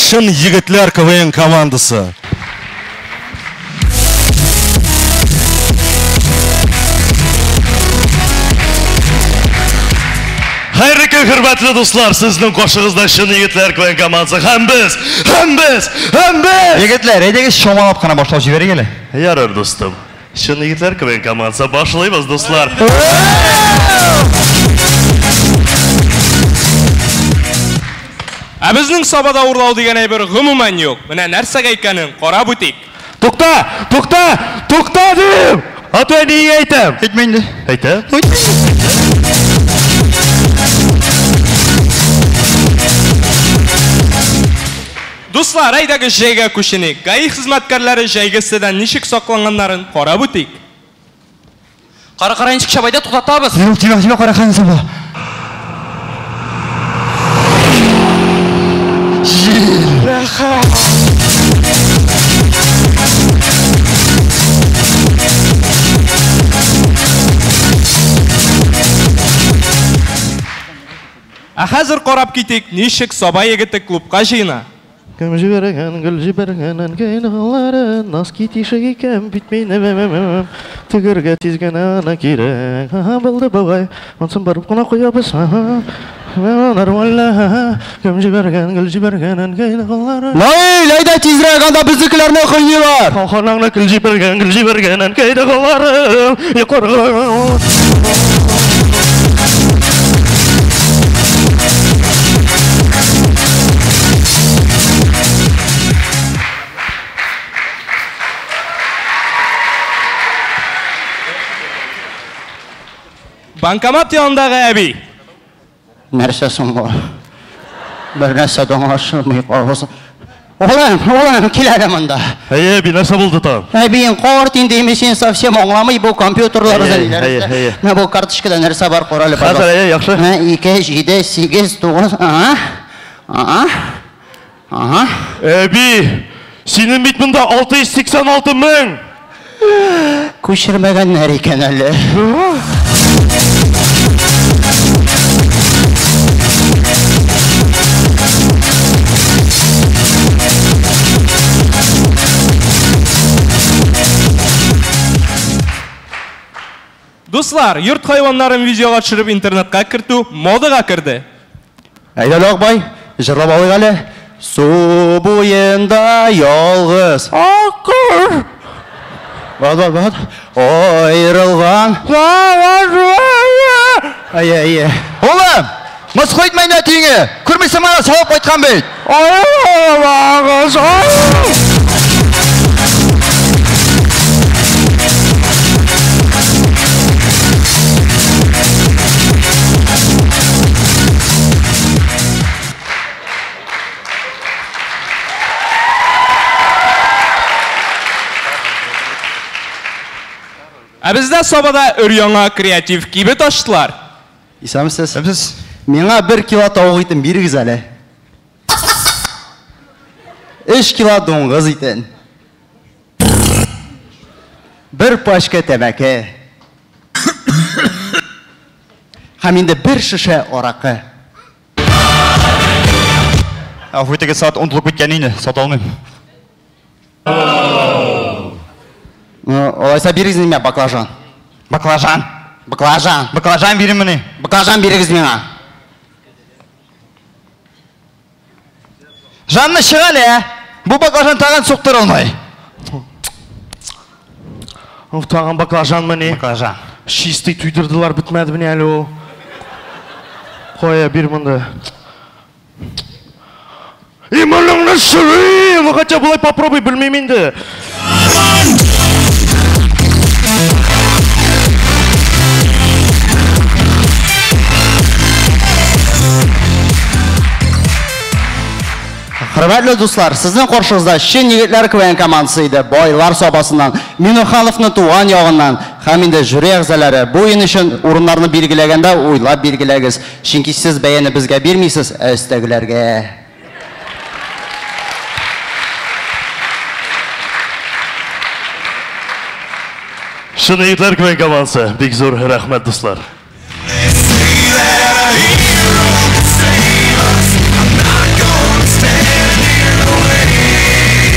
Чын егетләр КВН командасы. Хәерле көн, хөрмәтле дуслар, сезнең каршыгызда чын егетләр КВН командасы. Һәм без, һәм без, һәм без! Егетләр, әйдәгез чамалап кына башлап җибәрик әле. Ярар, дустым. Чын егетләр КВН командасы башлыйбыз, дуслар. Ә безнең Сабада урлау дигән әйбер гомумән юк. Менә нәрсәгә икәнен карап үтик. Тукта, тукта, тукта дим! Ату әнигә әйтәм. Әйтмә инде. Әйтәм. Дуслар, әйдәгез җәйгә күченик. ГАИ хезмәткәрләре җәйге эсседән ничек сакланганнарын карап үтик. Кара, кара, ничек чабайда туктатабыз. Юк, тимә, тимә, кара, хәзер була. Ә хәзер карап китик, ничек Саба егете клубка җыена. Кем җибәргән, гөл җибәргән, әнкәй налары, носки тишек икән, бит минем, тегергә тиз генә аны кирәк. Ага, булды бабай, монсын барып кына куябыз. Ага, нормально, ага. Кем җибәргән, гөл җибәргән, әнкәй налары. Наил, әйдә тизрәк, анда безнекеләрне кыйныйлар. Ханаңны гөл җибәргән, гөл җибәргән, әнкәй налары, йокырга. Банкомат янындагы әби. Нәрсә соң бу? Бер нәрсә дә аңлашылмый калгыз. Улым, улым, кил әле монда. Әйе, әби, нәрсә булды тагын? Әбиең карт инде, мин син совсем аңламый бу компьютерлар Әйе, әйе, әйе. Менә бу карточкада нәрсә бар, кара әле, Хәзер, пожалуйста. әйе, яхшы. Менә 2, 7, 8, 9, ага. Ага. Ага. Әби, синең бит монда 686 мең. Күчермәгәннәр икән әле. Дуслар, йорт хайваннарын видеога төшереп интернетка кертү модага керде. Әйдә, Акбай, җырлап алыйк әле. Су буенда ялгыз аккош. Бат, бат, бат. Аерылган. Әйе, әйе. Улым, мыскыл итмә инде әтиеңне. Күрмисең менә салып кайткан бит. Ә бездә Сабада өр-яңа креатив кибет ачтылар. Исәнмесез. Исәнмесез. Миңа 1 кило тавык итен бирегез әле. 3 кило дуңгыз итен. 1 пачка тәмәке. Һәм инде 1 шешә аракы. Афу итегез, сәгать 10 тулып киткән инде, сата алмыйм. Алайса бирегез миңа баклажан. Баклажан. Баклажан. Баклажан бирим мени. Баклажан бирегез миңа. Жанны чык әле, ә? Бу баклажан тагын суктырылмый. Уф, тагын баклажан мени. Баклажан. Чистый туйдырдылар, бетмәде мени әле ул. Кая, бир монда. И моның шыры, ну хотя бы попробуй, белмим инде. Хөрмәтле дуслар, сезнең каршыгызда чын егетләр КВН командасы иде. Байлар Сабасыннан, Минухановның туган ягыннан һәм инде жюри әгъзалары бу уен өчен урыннарны билгеләгәндә уйлап билгеләгез. Чөнки сез бәяне безгә бирмисез, ә өстәгеләргә. Чын егетләр КВН командасы. Бик зур рәхмәт, дуслар.